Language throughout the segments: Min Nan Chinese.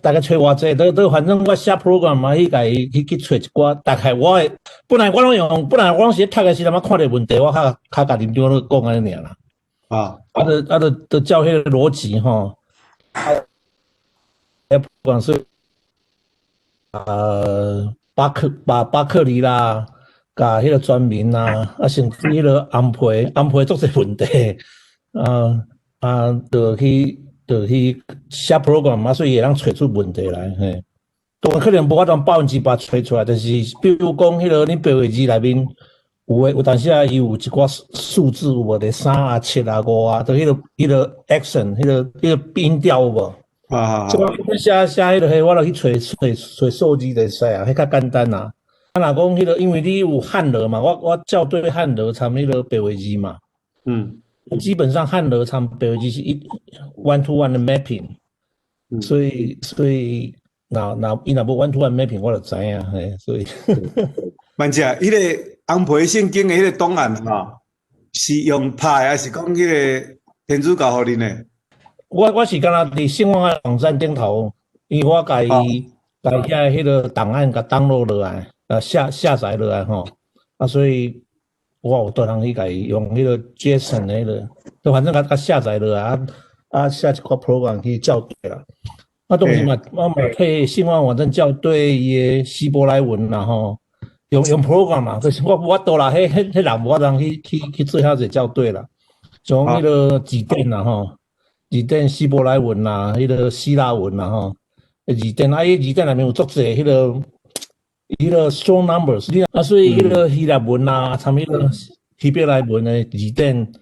大概揣偌濟，都反正我寫 program 嘛，去共伊去去揣一寡。大概我會本來我攏用，本來我攏是讀的時陣，我看著問題，我較較共林長咧講按呢爾啦。啊，就啊就就照彼個邏輯吼，啊，不管是巴克利啦，共彼個專名啦，啊，甚至彼個紅皮紅皮足濟問題，啊啊，就去。就去寫 program 啊，所以會當揣出問題來嘿。當然可能無法度100%揣出來，但是比如講，彼個恁白話字內面有的有當時啊，伊有一寡數字有無？佇三啊、七啊、五啊，就彼個 accent，彼個音調有無？啊。這個寫寫彼個彼，我就去揣揣揣數字就會使啊，彼較簡單啦。啊，若講彼個，因為你有漢羅嘛，我校對漢羅參彼個白話字嘛。基本上漢羅參白話字是一 one to one 的 mapping，所以若伊若無 one to one mapping，我就知影嘿，所以。萬姐，彼個紅皮聖經的彼個檔案吼，是用拍的，還是講彼個天主教予恁的？我是敢若佇聖望愛網站頂頭，因為我共伊共遐彼個檔案共 download 落來，啊下載落來吼，啊所以我有帶人去共伊用彼個 JSON 的彼個，就反正共共下載落來，啊啊寫一寡 program 去校對啦。啊當時嘛，我嘛替聖望網站校對伊的希伯來文啦吼，用 program 嘛，就是我無法度啦，彼人無法度去做遐濟校對啦，像彼個字典啦吼。字典希伯來文啦，彼個希臘文啦吼，字典啊，伊字典內面有足濟彼個 strong numbers，你啊，所以彼個希臘文啊，參彼個希伯來文的字典，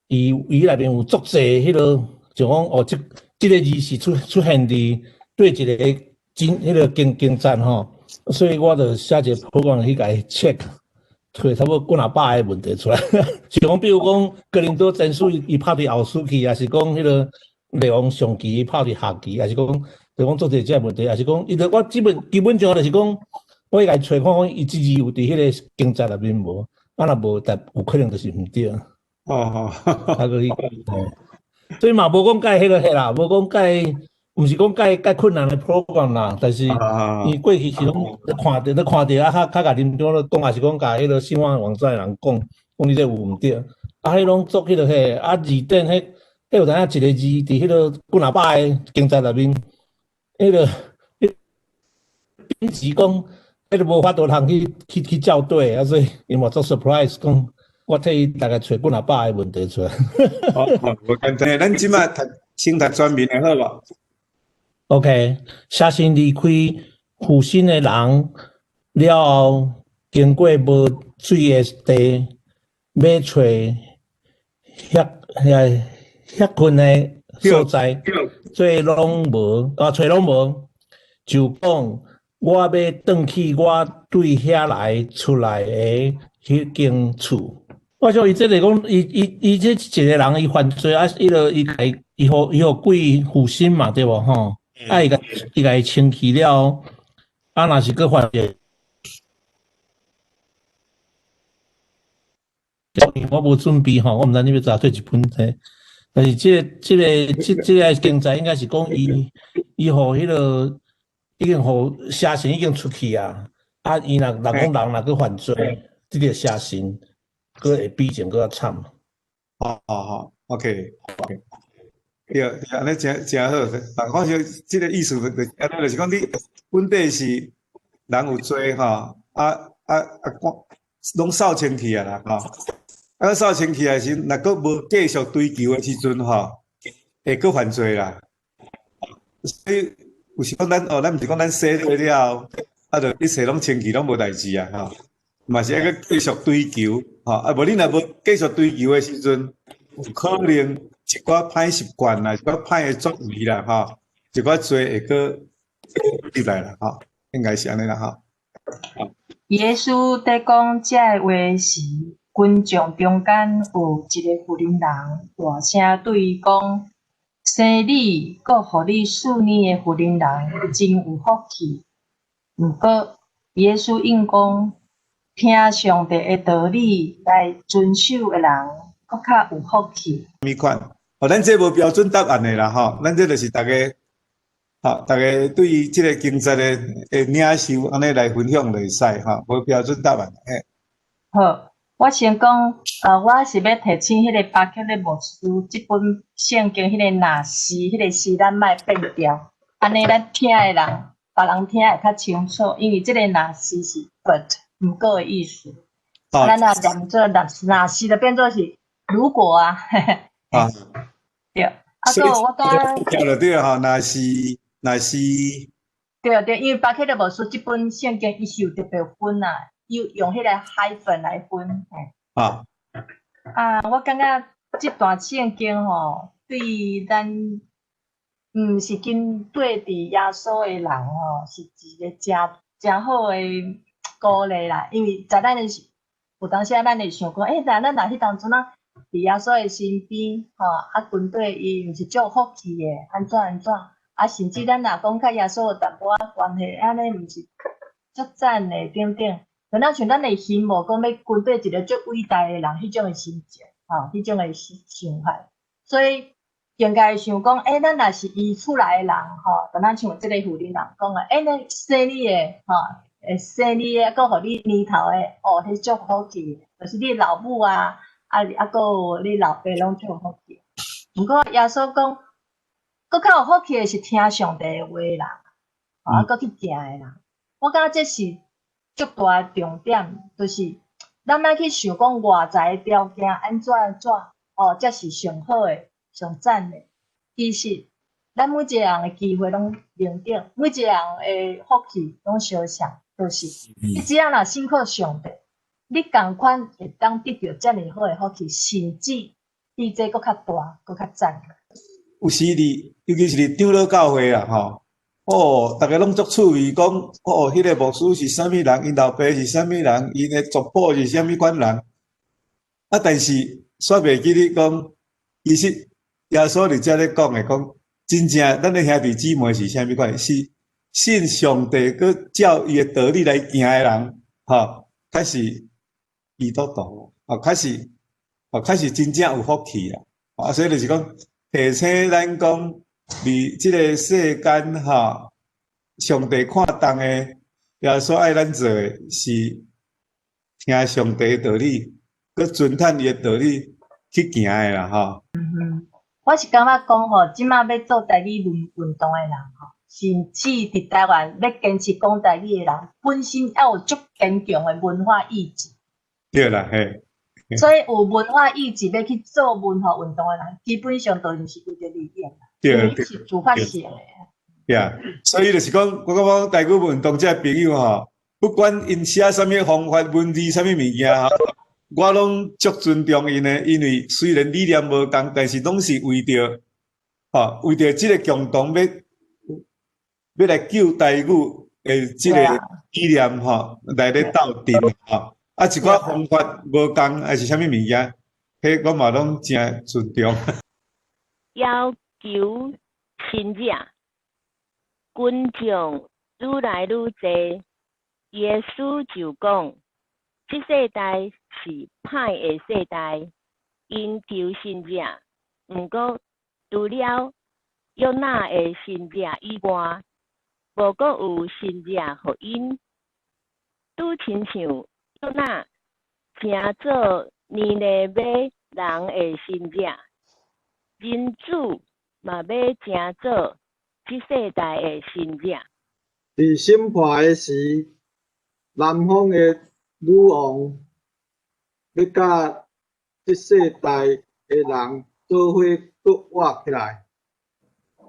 伊內面有足濟彼個，就講哦，這個字是出現佇對一個經彼個經節吼，所以我就寫一個 program 去共伊 check，揣差不多幾若百個問題出來，是講比如講哥林多前書伊拍佇後書去，抑是講彼個列王上記伊拍佇下記，抑是講就講足濟這個問題，抑是講伊就我基本上就是講，我會共伊揣看講伊這字有佇彼個經節內面無，啊若無，但有可能就是毋對。哦，啊閣去所以嘛無講蓋彼個彼啦，無講蓋，毋是講蓋蓋困難的 program 啦，但是伊過去是攏看著咧看著啊，較較共林長咧講，抑是講共彼個新聞網站的人講，講你這有毋對，啊，彼攏做彼個彼，啊字典彼，彼有當一個字佇彼個幾若百个經節內面，彼個彼編輯講，彼個無法度通去校對，啊，所以伊嘛足 surprise 講，我替伊大概揣幾若百个問題出來。好，無簡單，咱這擺讀先讀專文的好無？ OK，邪神離開附身的人了後，經過無水的地，欲揣歇睏的所在，做攏無，啊，揣攏無，就講我欲轉去我對遐來出來的彼間厝。我想伊這個講，伊這一個人伊犯罪啊，伊就伊共伊予伊予鬼附身嘛，對無吼？啊，伊共伊清氣了，啊，若是閣犯罪，我無準備吼，我毋知你欲怎對一本冊。但是這個、這個、這個經節應該是講伊伊予彼個已經予邪神已經出去啊，啊，伊若講人若閣犯罪，這個邪神閣會比以前閣較慘。好好好，OK，OK。對，按呢誠誠好。但我想這個意思就按呢就是講你本底是人有罪吼，啊啊啊，攏掃清氣啊啦吼。啊，掃清氣的時陣，若閣無繼續追求的時陣吼，會閣犯罪啦。所以有時講咱哦，咱毋是講咱洗禮了後，啊，就一切攏清氣攏無代誌啊吼。嘛是愛閣繼續追求吼，啊，無你若無繼續追求的時陣，有可能一寡歹習慣啦，一寡歹的作為啦，吼，一寡罪會閣入來啦，吼，應該是按呢啦，吼。耶穌佇講這个話時，群眾中間有一个婦人大聲對伊講：生你閣予你飼奶的婦人真有福氣。毋過，耶穌應講：聽上帝的道理來遵守的人，閣較有福氣。物款？哦，咱這無標準答案的啦，吼，咱這就是逐家，吼，逐家對於這個經節的領受，按呢來分享就會使，吼，無標準答案，嘿。好，我先講，我是欲提醒彼個巴克的牧師，這本聖經彼個若是，彼個是咱莫變調，按呢咱聽的人，別人聽會較清楚，因為這個若是是 but 毋過的意思。咱若念做若若是就變做是如果啊。對，啊，閣我感覺對了對吼，若是若是。對對，因為巴克的牧師這本聖經伊是有特別分啊，有用彼個 hyphen 來分。啊，我感覺這段聖經吼，對咱毋是跟對佇耶穌的人吼，是一個誠誠好的鼓勵啦。因為在咱的有當時啊，咱會想講，欸，但咱若彼當陣啊，佇耶穌的身邊，吼，啊，跟綴伊，毋是足有福氣的，按怎按怎？啊，甚至咱若講佮耶穌有淡薄仔關係，按呢毋是足讚的等等。就若像咱會希望講欲跟綴一個足偉大的人，彼種的心情，吼，彼種的想法。所以應該想講，欸，咱若是伊厝內的人，吼，就若像這个婦人人講的，欸，咧生你的，吼，會生你的，閣予你奶頭的，哦，彼足福氣，就是你老母啊，啊啊，閣有你老爸攏足福氣。毋過耶穌講，閣較有福氣的是聽上帝的話的人，啊，閣去行的人。我感覺這是足大的重點，就是咱莫去想講外在的條件按怎按怎，哦，才是上好的、上讚的。其實，咱每一個人的機會攏平等，每一個人的福氣攏相像，就是你只要若信靠上帝，你仝款會當得著遮爾好的福氣，甚至比這閣較大、閣較讚。有時佇，尤其是佇長老教會啊，吼，哦，逐家攏足趣味講，哦，彼個牧師是啥物人，𪜶老爸是啥物人，𪜶的族譜是啥物款人。啊，但是煞袂記得講，其實耶穌佇遮咧講的，講真正咱的兄弟姊妹是啥物款？是信上帝，閣照伊的道理來行的人，吼，較是基督徒，哦，較是，哦，較是真正有福氣啦。啊，所以就是講，提醒咱講，佇這个世間，吼，上帝看重的，耶穌愛咱做的是聽上帝的道理，閣遵趁伊的道理去行的啦，吼。嗯，我是感覺講吼，這馬欲做台語運運動的人吼，甚至佇台灣欲堅持講台語的人，本身要有足堅強的文化意志。對啦，嘿。所以有文化意志欲去做文化運動的人，基本上都毋是為著利益，是自發性的。對啊，所以就是講，我感覺台語運動這朋友吼，不管𪜶寫啥物方法、文字、啥物物件吼，我攏足尊重𪜶的，因為雖然理念無仝，但是攏是為著，吼，為著這个共同欲欲來救台語的這个理念吼，來咧鬥陣吼。啊，一寡方法無仝，還是啥物物件，彼我嘛攏誠尊重。要求神跡，群眾愈來愈濟，耶穌就講：這世代是歹的世代，𪜶求神跡，毋過除了約拿的神跡以外，無閣有神跡予𪜶。拄親像約拿成做尼尼微人的神跡，人子嘛欲成做這世代的神跡。佇審判的時，南方的女王欲佮這世代的人做伙閣活起來，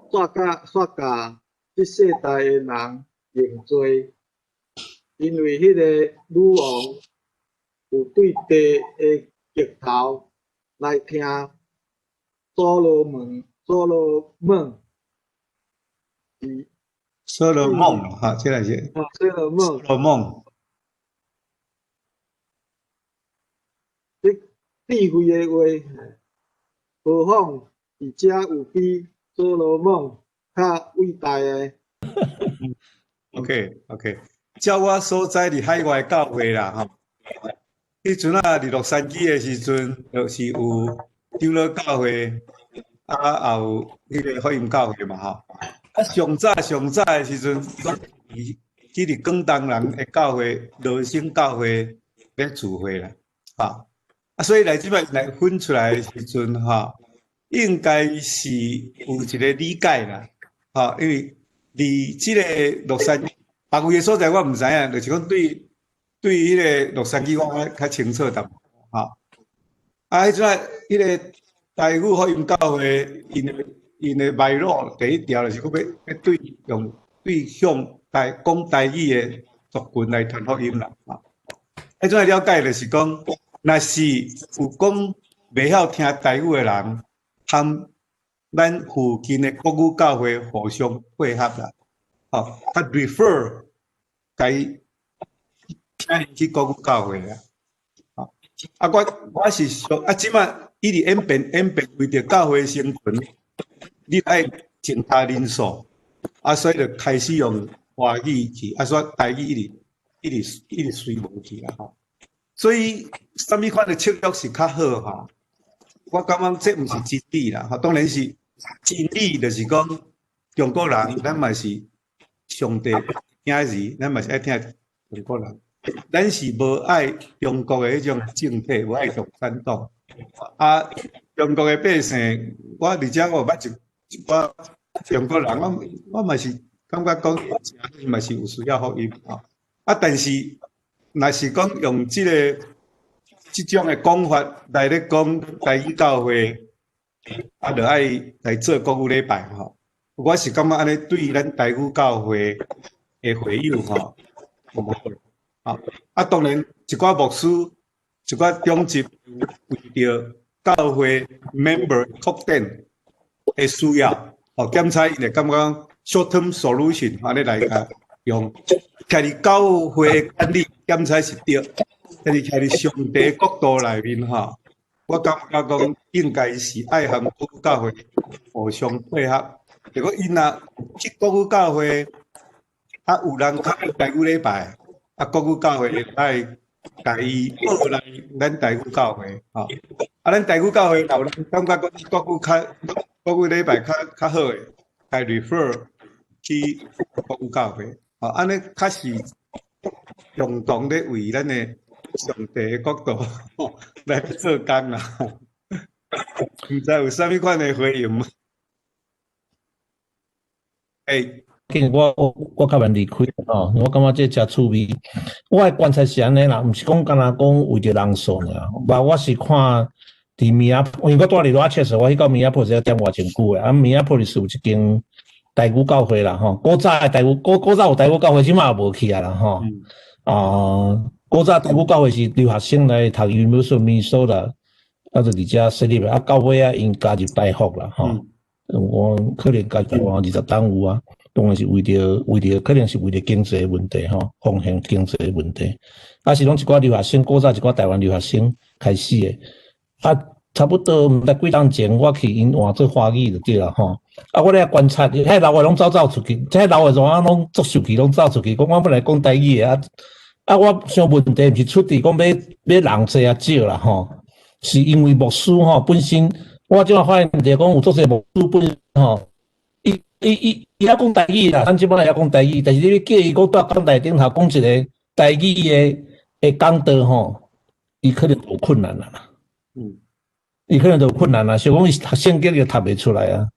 煞共煞共這世代的人認罪，因為彼個女王有對地的極頭來聽所羅門，所羅門是所羅門，哈，這個是所羅門，所羅門。這智慧的話，何況佇遮有比所羅門較偉大的。 OK，OK。照我所知，佇海外教會啦，吼，彼陣啊，佇洛杉磯的時陣，就是有長老教會，啊，也有彼個福音教會嘛，吼。啊，上早上早的時陣，攏是去佇廣東人的教會，羅省教會咧聚會啦，吼。啊，所以來這擺來分出來的時陣，吼，應該是有一個理解啦，吼，因為佇這個洛杉磯，別位的所在我毋知影，就是講對彼個洛杉磯我較清楚淡薄，吼。啊，彼陣啊，彼個台語福音教會，𪜶的脈絡第一條就是講欲對用對向台講台語的族群來傳福音啦，吼。彼陣了解就是講，若是有講袂曉聽台語的人，和咱附近的國語教會互相配合啦，吼，較 refer 共伊請𪜶去國語教會啦，吼。啊，我是說，啊，這擺一直演變演變，為著教會生存，你愛增加人數，啊，所以就開始用華語去，啊，所以台語一直一直一直隨無去啦，吼。所以，啥物款的策略是較好吼？我感覺這毋是真理啦，吼，當然是真理，就是講中國人，咱嘛是上帝囝兒，咱嘛是愛疼中國人。咱是無愛中國的彼種政體，無愛共產黨。啊，中國的百姓，我佇遮我有捌一寡中國人，我嘛是感覺講，嘛是有需要福音吼。啊，但是若是講用這個這種的講法來咧講台語教會，啊，著愛來做國語禮拜吼。我是感覺按呢對咱台語教會的會友吼，無好。啊，啊，當然一寡牧師、一寡長執為著教會 member 擴展的需要，哦，檢查𪜶會感覺 short term solution 按呢來共用，徛佇教會的管理檢查是對，但是徛佇上帝國度內面吼，我感覺講應該是愛和國語教會互相配合。如果𪜶若去國語教會，啊有人較台語禮拜，啊國語教會會使共伊報來咱台語教會，吼。啊，咱台語教會若有人感覺講國語較國語禮拜較較好的，共 refer 去國語教會，吼，按呢較是共同咧為咱的上帝的國度來做工啦。毋知有啥物款的回應無？欸，緊我較慢離開吼，我感覺這誠趣味。我的觀察是按呢啦，毋是講干焦講為著人數爾，無我是看佇米亞，因為我住佇羅切斯，我去到米亞波是踮偌真久的，啊，米亞波利斯有一間台語教會啦，吼，古早的台語古早有台語教會，這馬也無去啊啦，吼。啊，古早台語教會是留學生來讀 University of Minnesota，啊，就佇遮設立的，啊，到尾仔𪜶加入大福啦，吼。我可能加入20冬有啊，當然是為著可能是為著經濟問題吼，風險經濟問題。啊，是攏一寡留學生，古早一寡台灣留學生開始的。啊，差不多毋知幾冬前，我去𪜶換做華語就對啦吼。啊，我咧觀察，彼老的攏走走出去，這老的怎啊攏足受氣，攏走出去，講我本來講台語的啊。啊，我想問題毋是出佇講欲人濟抑少啦吼，是因為牧師吼本身。我這馬發現就講有足濟牧師本身吼，伊曉講台語啦，咱這擺會曉講台語，但是你欲叫伊講佇講台頂頭講一個台語的講道吼，伊可能有困難啦。伊可能就有困難啦，想講伊讀聖經就讀袂出來啊。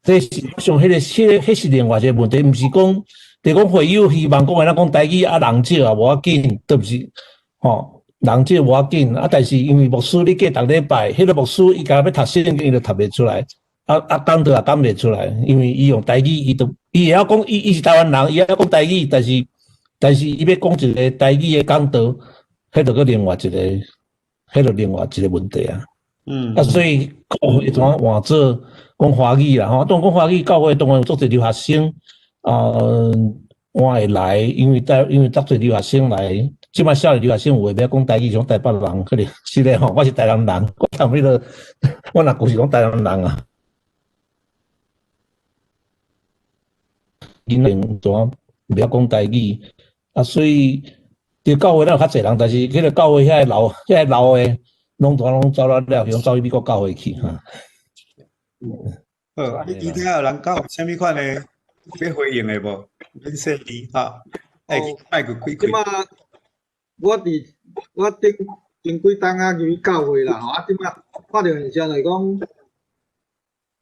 這是像彼個，彼是另外一個問題，毋是講，就講會友希望講會當講台語啊，人少也無要緊，對毋是？吼，人少無要緊啊，但是因為牧師你過逐禮拜，彼個牧師伊敢欲讀聖經，伊就讀袂出來，啊講道也講袂出來，因為伊用台語，伊都伊會曉講，伊是台灣人，伊會曉講台語，但是伊欲講一個台語的講道，彼就另外一個問題啊。啊，所以教會怎換做講華語啦？吼，當講華語教會當然有足濟留學生啊，換會來，因為足濟留學生來，這擺少年留學生有的欲講台語，像台北人可能是咧吼，我是台南人，我踮彼個，我若舊時攏台南人啊。囡仔怎袂曉講台語，啊，所以佇教會咱有較濟人，但是彼个教會遐個老的，攏全攏走了了，用走去美國教會去哈。好，啊，你其他有人講有啥物款的欲回應的無？免細膩哈，會記麥閣開開。這馬我佇我頂前幾冬仔入去教會啦吼，啊，這馬看著現象就是講，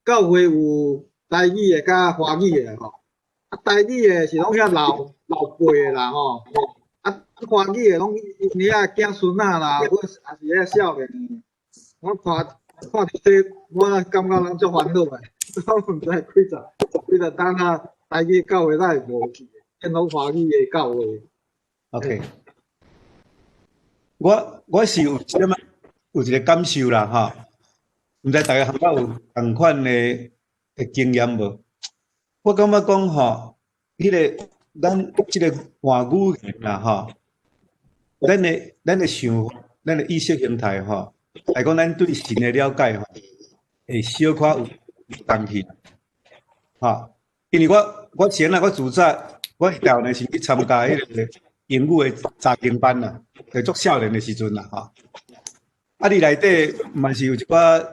教會有台語的佮華語的吼，啊，台語的是攏遐老老輩的啦吼，啊，華語的攏𪜶遐囝孫仔啦，或是也是遐少年的，我看看著這，我感覺攏足煩惱的，我毋知幾十幾十冬仔台語教會哪會無去，變攏華語的教會。 OK，我是有啥物有一个感受啦吼，毋知大家含我有仝款的經驗無？我感覺講吼，彼个咱這个換語言啦吼，咱的想法、咱的意識形態吼，來講咱對神的了解吼，會小可有仝去，吼，因為我前啊，我自早我佇台灣的時去參加彼个英語的查經班啦，就足少年的時陣啦，吼。啊，佇內底嘛是有一寡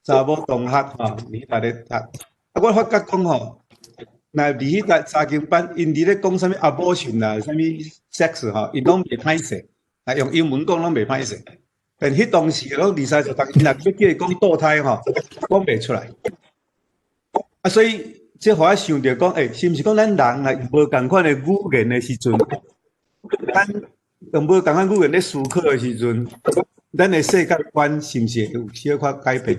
查某同學吼，佇彼咧讀。啊，我發覺講吼，若佇彼個查經班，𪜶佇咧講啥物 abortion 啦，啥物 sex 吼，𪜶攏袂歹勢，啊，用英文講攏袂歹勢。但彼當時攏二三十歲，𪜶若欲叫伊講墮胎吼，講袂出來。啊，所以這予我想著講，欸，是毋是講咱人若用無仝款的語言的時陣，咱用無仝款語言咧思考的時陣，咱的世界觀是毋是會有小可改變？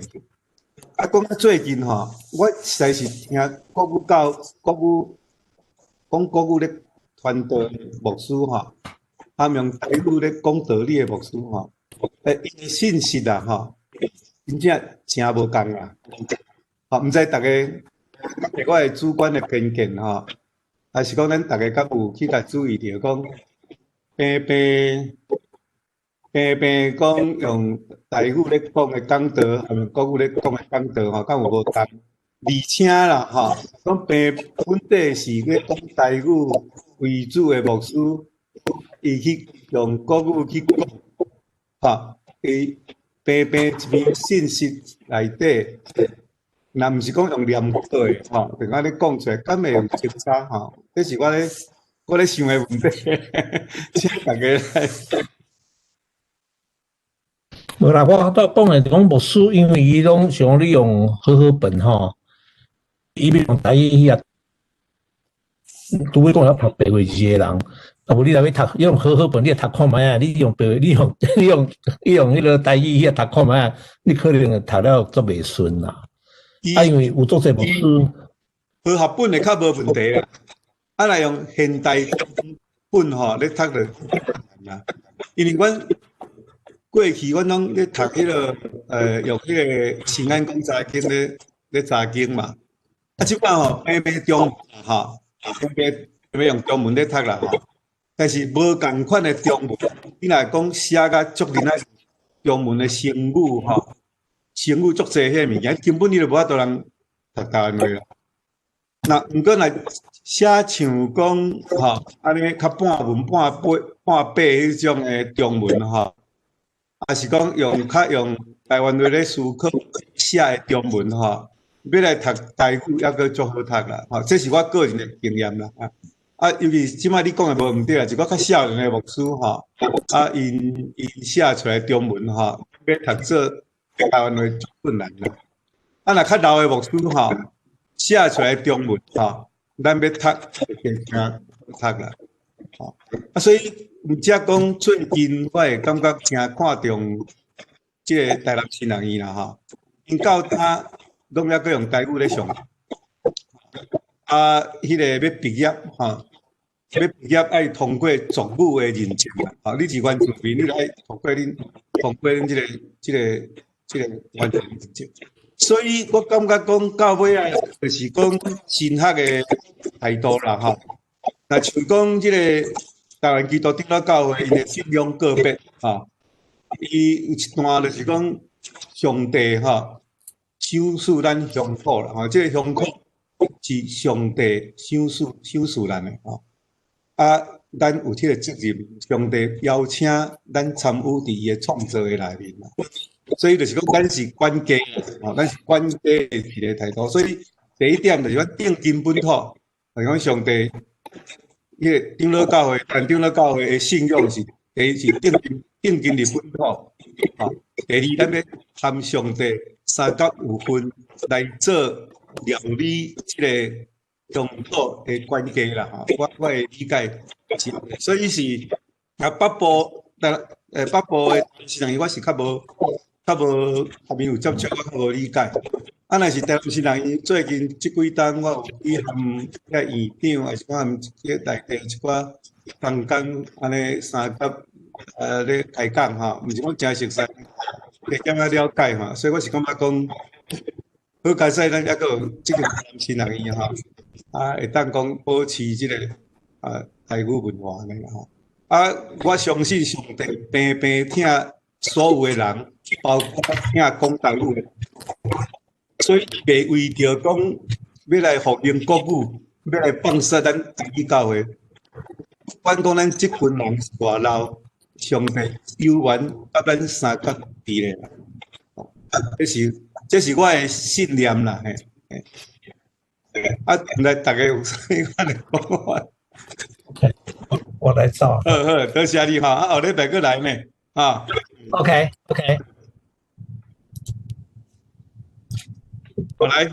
啊，講到最近吼，我實在是聽國語教國語講國語咧傳道的牧師吼，他們用台語咧講道理的牧師吼，欸，𪜶的信息啊吼，真正誠無仝啊！吼，毋知逐家，我的主觀的偏見吼，還是講咱逐家敢有去共注意著講，平平平平講用台語咧講的講道，含用國語咧講的講道吼，敢有無仝？而且啦吼，講平本底是咧講台語為主的牧師，伊去用國語去講，吼，伊平平一篇信息內底，若毋是講用念過的吼，就按呢講出來，敢會有相差吼？這是我咧想的問題，請大家來。無啦，我拄講的講牧師，因為伊攏像你用和合本吼，伊欲用台語去啊，除非講會曉讀白話字的人，啊無你若欲讀用和合本，你讀看覓啊？你用白話，你用彼个台語去讀看覓啊？你可能會讀了足袂順啦。啊，因為有足濟牧師和合本會較無問題啦。啊，若用現代本吼，咧讀就難啦。因為阮過去阮攏咧讀彼个，用彼个新安講查經咧查經嘛。啊，這擺吼，平平中文吼，平平平用中文咧讀啦吼。但是無仝款的中文，你若講寫甲足認仔中文的成語吼，成語足濟彼个物件，根本你就無法度通讀台灣話啦。那毋過若寫像講吼，按呢較半文半白半白彼種的中文吼，抑是講用較用台灣話咧思考寫的中文吼，欲來讀台語猶閣足好讀啦，吼，這是我個人的經驗啦。啊，尤其這擺你講的無毋對啦，一寡較少年的牧師吼，啊，𪜶寫出來中文吼，欲讀做台灣話足困難啦。啊，若較老的牧師吼，寫出來中文吼，咱欲讀會誠好讀啦。吼，啊，所以毋才講最近我會感覺誠看重這个台南神學院啦吼，𪜶到今攏猶閣用台語咧上。啊，彼个欲畢業吼，欲畢業愛通過族語的認證啦。吼，你是原住民，你著愛通過恁這個原住民認證。所以我感覺講到尾仔，就是講神學的態度啦，吼。若像講這個台灣基督長老教會，𪜶的信仰告白，吼，伊有一段就是講上帝吼賞賜咱鄉土啦，吼，這個鄉土是上帝賞賜咱的，吼。啊，咱有這个責任，上帝邀請咱參與佇伊的創造的內面啦。所以就是講，咱是管家，吼，咱是管家的一个態度。所以第一點就是講定根本土，就是講上帝，彼个長老教會，但長老教會的信仰是第一是定根定根佇本土，吼。第二，咱欲參上帝三甲有份來做料理這个鄉土的管家啦，吼。我的理解是，所以是啊北部，北部的是人，我是較無較伊有接觸，我較無理解。啊，若是台南市人，伊最近這幾冬我有去和遐院長，還是講和這內底一寡同工按呢相佮咧開講吼，毋是講誠熟悉，會點仔了解嘛，所以我是感覺講，好佳哉咱猶閣有這個台南市人伊吼，啊會當講保持這個台語文化按呢啦吼。啊，我相信上帝平平疼所有的人，包括疼講台語的，所以伊袂為著講欲來復興國語，欲來放殺咱台語教會。不管講咱這群人是偌老，上帝有緣佮咱相佮佇咧。這是我的信念啦，嘿。啊，來逐家有啥物款的講法？我來走。好好，多謝你哈，啊，後禮拜閣來呢，啊。 OK，OK。我來，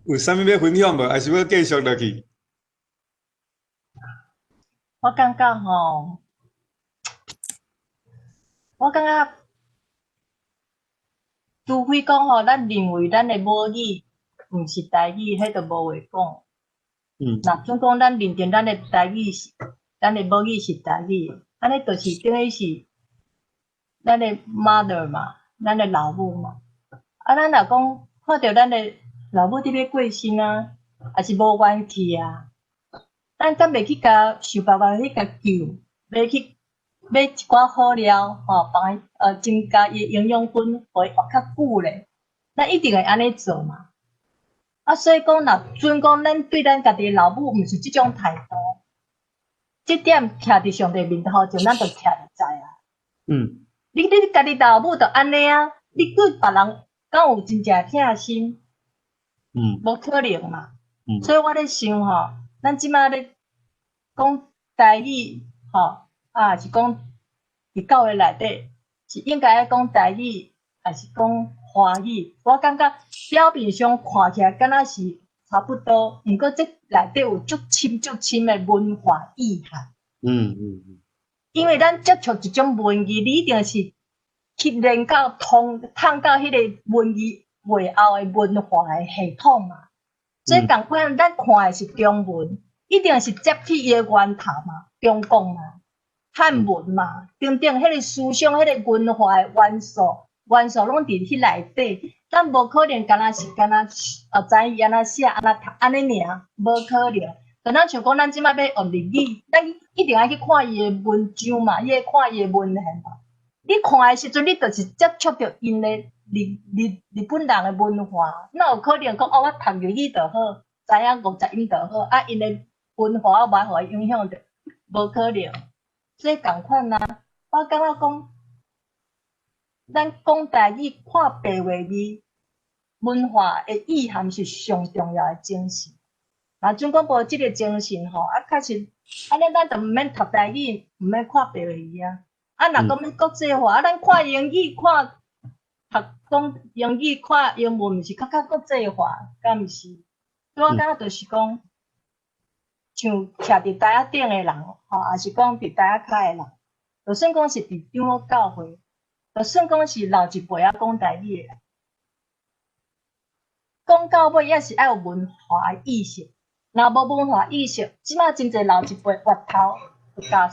有啥物欲分享無？還是欲繼續落去？我感覺吼，我感覺，除非講吼，咱認為咱的母語毋是台語，彼就無話講。若準講咱認定咱的台語是，咱的母語是台語，按呢就是等於是咱的 mother 嘛，咱的老母嘛。啊，咱若講看著咱的老母佇咧過身啊，也是無元氣啊，咱敢袂去共想辦法去共救，欲去買一寡好料吼，幫伊增加伊的營養分，予伊活較久咧。咱一定會按呢做嘛。啊，所以講，若準講咱對咱家己的老母毋是這種態度，這點徛佇上帝面頭前，咱就徛會知啊。你家己老母就按呢啊，你對別人敢有真正疼心？無可能嘛。所以我咧想吼，咱這馬咧講台語吼，啊是講佇教會內底是應該愛講台語，還是講華語？我感覺表面上看起來敢若是差不多，毋過這內底有足深足深的文化意涵。因為咱接觸一種文字，你一定是去連到通通到彼个文字背後的文化的系統嘛。所以仝款，咱看的是中文，一定是接去伊的源頭嘛，中國嘛、漢文嘛，等等，彼个思想、彼个文化的元素，元素攏佇彼內底。咱無可能敢若是敢若知伊按怎寫、按怎讀，按呢爾，無可能。就咱像講，咱這擺欲學日語，咱一定愛去看伊的文章嘛，伊會看伊的文獻嘛。你看的時陣，你就是接觸著𪜶的日本人的文化，哪有可能講哦？我讀日語就好，知影50音就好，啊，𪜶的文化我袂予伊影響著，無可能。所以仝款啊，我感覺講，咱講台語看白話字，文化的意涵是上重要的精神。若準講無這个精神吼，啊，確實，按呢咱就毋免讀台語，毋免看白話字啊。啊，若講欲國際化，啊，咱看英語看讀講英語看英文，毋是較較國際化，敢毋是？所以我感覺就是講，像徛佇台仔頂的人，吼，抑是講佇台仔跤的人，就算講是佇長老教會，就算講是老一輩仔講台語的人，講到尾也是愛有文化的意識。若無文化意識，這馬真濟老一輩越頭就教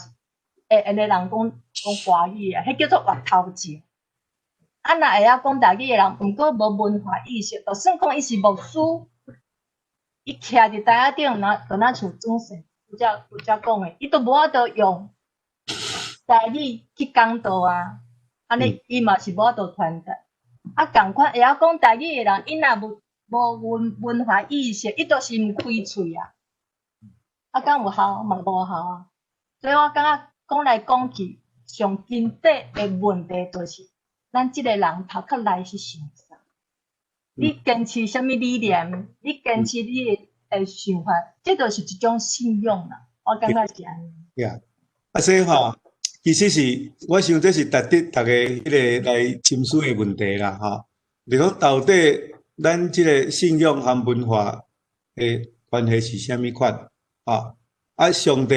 會緣的人講講華語啊，彼叫做越頭症。啊，若會曉講台語的人，毋過無文化意識，就算講伊是牧師，伊徛佇台仔頂，若就若像祖先拄才講的，伊都無法度用台語去講道啊，按呢伊嘛是無法度傳達。啊，仝款會曉講台語的人，伊若無文化意識，伊就是毋開喙啊。啊，敢有效嘛無效啊。所以我感覺講來講去，上根底的問題就是，咱這個人頭殼內是想啥？你堅持啥物理念？你堅持你的想法，這就是一種信仰啦。我感覺是按呢。對啊，啊，所以吼，其實是我想這是值得逐家彼个來深思的問題啦，吼。就講到底咱這個信仰和文化的關係是啥物款？啊，啊，上帝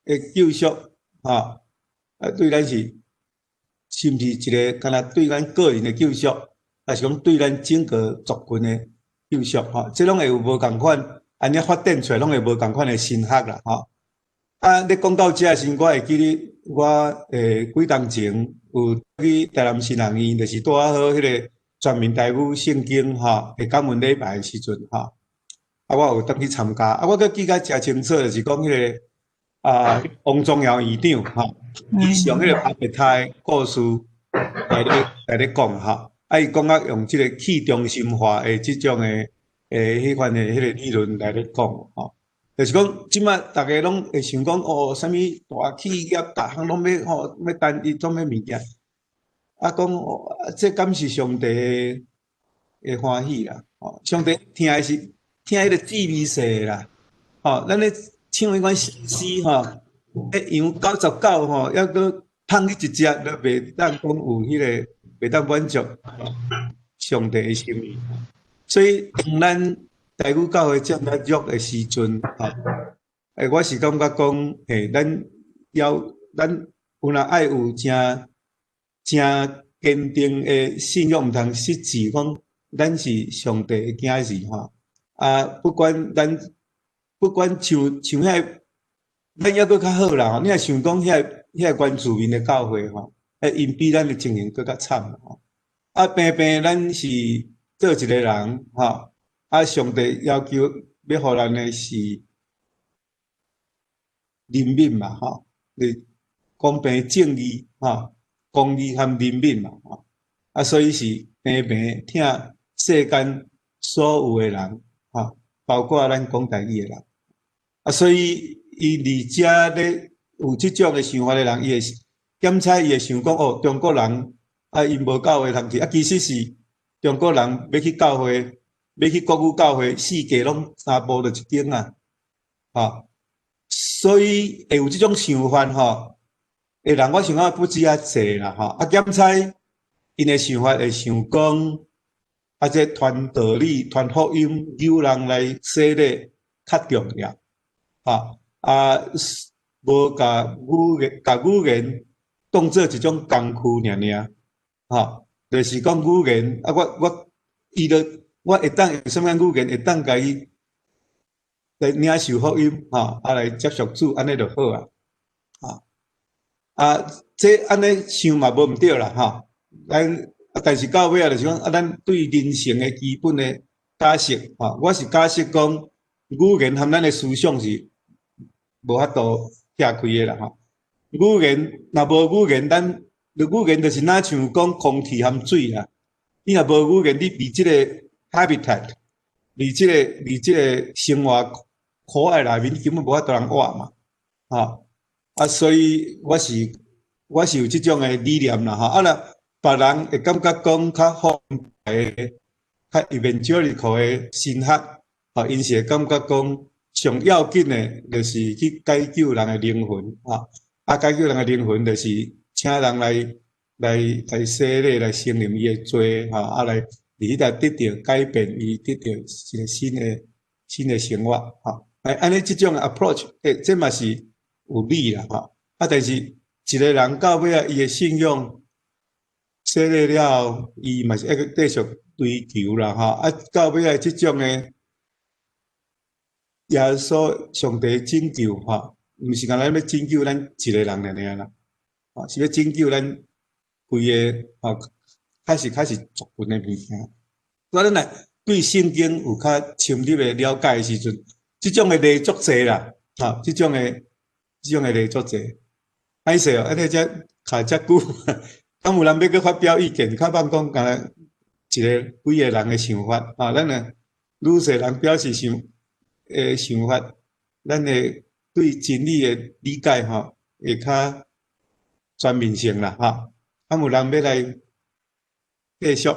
的救贖，吼，啊，對咱是是毋是一個敢若對咱個人的救贖，抑是講對咱整個族群的救贖？吼，這攏會有無仝款，按呢發展出來，攏會無仝款的神學啦，吼。啊，你講到這時，我會記得我幾冬前有去台南神學院，就是拄仔好彼个全民台語聖經吼，的感恩禮拜的時陣吼，啊，我有轉去參加，啊，我閣記得誠清楚，就是講彼个啊，王宗堯院長吼，伊是用彼个巴別塔的故事來咧講吼，啊，伊講啊用這个去中心化的這種的彼款的彼个理論來咧講吼。就是講，這擺逐家攏會想講哦，啥物大企業，逐項攏欲吼，欲單一，創欲物件。啊，講哦，這敢是上帝的歡喜啦？吼，上帝疼的是疼彼个致微細的啦。吼，咱咧唱彼款新詩吼，彼羊99吼，猶閣芳去一隻，都袂當講有彼个，袂當滿足上帝的心意。所以，當咱台語教會這麼弱的時陣，吼，我是感覺講，咱要咱有若愛有誠誠堅定的信仰，毋通失志，講咱是上帝的囝兒吼。啊，不管咱不管像像遐，咱猶閣較好啦吼。你若想講遐原住民的教會吼，𪜶比咱的情形閣較慘吼。啊，平平咱是做一个人吼。啊！上帝要求欲予咱的是憐憫嘛，吼，你公平正義，吼，公義和憐憫嘛，吼，啊，所以是平平疼世間所有的人，吼，包括咱講台語的人，啊，所以伊佇遮咧有這種的想法的人，伊會檢查伊會想講哦，中國人啊，𪜶無教會通去，啊，其實是中國人欲去教會。欲去國語教會，四界攏三步就一間啊，吼，所以會有這種想法吼，的人我想講不止遐濟啦，吼，啊，檢查𪜶的想法會想講，啊，這傳道理、傳福音、誘人來洗禮較重要，吼，啊，無共語言當做一種工具爾爾，吼，就是講語言啊，我伊就。我會當用啥物語言會當共伊來領受福音，吼，啊來接受主，按呢就好啊，吼，啊，這按呢想嘛無毋對啦，吼，咱啊，但是到尾仔就是講啊，咱對人性的基本的假設，吼，我是假設講語言和咱的思想是無法度拆開的啦，吼。語言若無語言，咱語言就是若像講空氣和水啦，你若無語言，你佇這个 habitat，佇這个生活苦海內面，根本無法度通活嘛，吼啊，所以我是有這種的理念啦，吼啊若別人會感覺講較好的、較 evangelical 的神學，吼，𪜶是會感覺講上要緊的，就是去解救人的靈魂，吼啊，解救人的靈魂，就是請人來洗禮，來承認伊的罪，吼啊來。佇彼搭得著改變，伊得著一個新的生活，吼。哎，按呢這種 approach，這嘛是有理啦，吼。啊，但是一個人到尾仔，伊的信仰洗禮了後，伊嘛是愛閣繼續追求啦，吼。啊，到尾仔這種的耶穌上帝拯救，吼，毋是干焦欲拯救咱一個人爾爾啦，吼，是欲拯救咱規个，吼。開始族群的物件，我咱來對聖經有較深入的了解的時陣，這種的例足濟啦，吼，這種的例足濟。歹勢哦，按呢遮卡遮久，敢有人欲閣發表意見？較放講，敢若一个幾个人的想法，啊，咱若愈濟人表示想的想法，咱的對真理的理解吼，會較全面性啦，吼。啊，有人欲來繼續？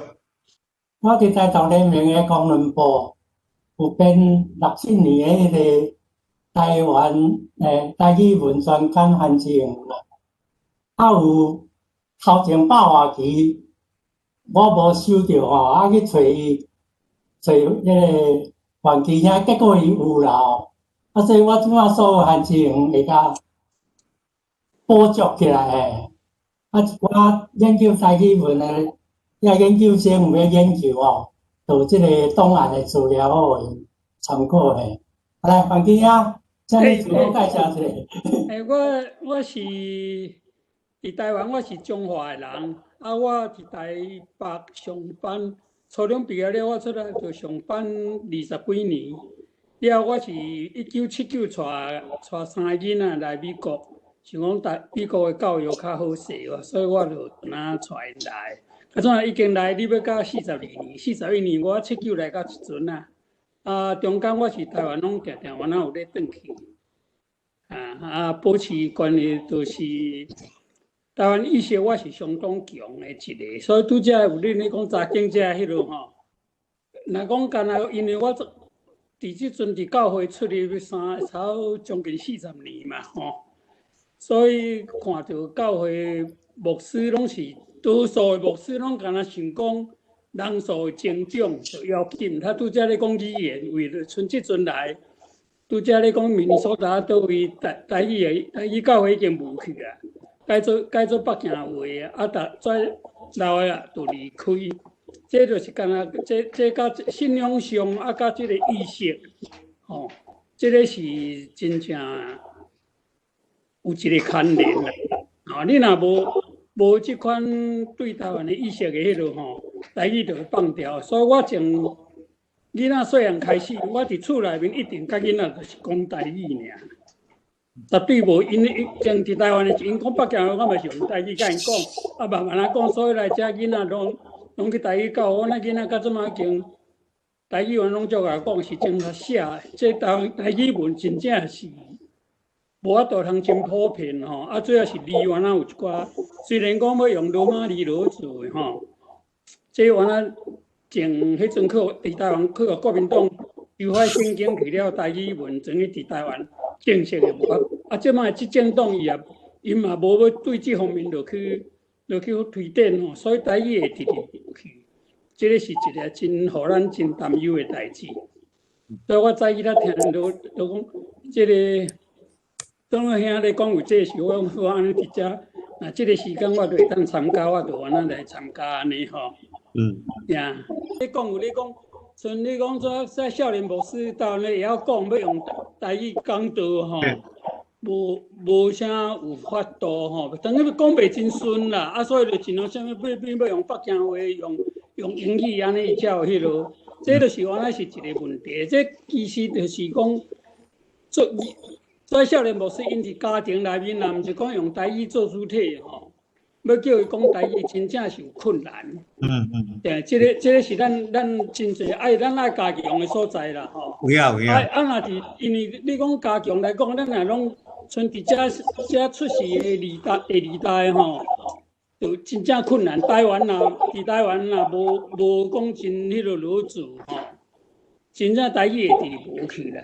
我佇台獨聯盟的公論部有編67年的彼个台灣台語文專刊番誌啦，啊有頭前百外期，我無收著吼，啊去揣伊，揣彼个范其兄，結果伊有啦吼，啊所以我這擺所有番誌文會較補足起來嘿，啊一寡研究台語文的遐研究生有欲研究吼，就有這个檔案的資料好予𪜶參考嘿。來，范其兄，請你自我介紹一下。欸，我是佇台灣，我是彰化的人。啊，我佇台北上班，初中畢業了，我出來就上班二十幾年。了後，我是1979帶三個囡仔來美國，想講台美國的教育較好勢嘛，所以我就陣仔帶𪜶來。啊，怎啊已經來，你欲到42年，41年，我79來到這陣啊。啊，中間我是台灣攏定定原來有咧轉去。啊，保持關係就是台灣意識，我是相當強的一個，所以拄才有恁咧講查經這彼落吼，若講干焦，因為我佇這陣佇教會出入三差不多將近40年嘛吼，所以看著教會牧師攏是多數的牧師攏干焦想講人數的增長就要緊，他拄才咧講語言，為了賰這陣來。拄才咧講明尼蘇達佗位台台語的台語教會已經無去啊，改做北京話啊，啊，逐再老的啊就離開，這就是干焦這佮信仰上啊，佮這個意識，吼，這個是真正有一個牽連啦。啊，你若無這款對台灣的意識的彼落吼，台語就會放掉。所以我從囡仔細漢開始，我佇厝內面一定佮囡仔就是講台語爾，絕對無𪜶以前佇台灣的時，𪜶講北京話，我嘛是用台語佮𪜶講，啊慢慢仔講，所以來遮囡仔攏去台語教，我那囡仔到這擺已經台語文攏足會講，是真較寫。這台灣台語文真正是無法度通真普遍吼，啊主要是字原來有一寡，雖然講欲用羅馬字落做的吼，這原來。前彼陣去佇台灣去予國民黨修改聖經去了，台語文等於佇台灣正式的無法。啊，這擺執政黨伊也伊嘛無欲對這方面落去推展吼，所以台語會直直無去。這个是一个真予咱真擔憂的代誌。所以我早起來聽都都講，這个當我兄咧講有這個時，我講好按呢佇遮，若這个時間我就會當參加，我就按呢來參加按呢吼。呀，你講有你講，像你講說在少年牧師到咧會曉講，欲用台語講道吼，無啥有法度吼，等於講袂真順啦，啊，所以就盡量啥物欲欲欲用北京話，用英語按呢才有彼落，這就是原來是一個問題。這其實就是講做做少年牧師，𪜶佇家庭內面若毋是講用台語做主體吼。欲叫伊講台語，真正是有困難。對，這个是咱真濟愛咱愛加強的所在啦，吼。有影有影。啊啊，若是因為你講加強來講，咱若攏賰佇遮出世的二代、第二代吼，就真正困難。台灣若佇台灣若無講真彼落落做吼，真正台語會直直無去啦，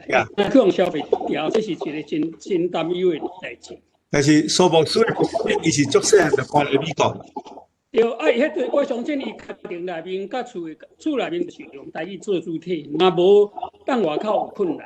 去予消滅掉，這是一個真真擔憂的代誌。但是蘇牧師，伊是足細漢就搬來美國。對，啊，彼個我相信伊家庭內面佮厝的厝內面就是用台語做主體，若無當外口有困難。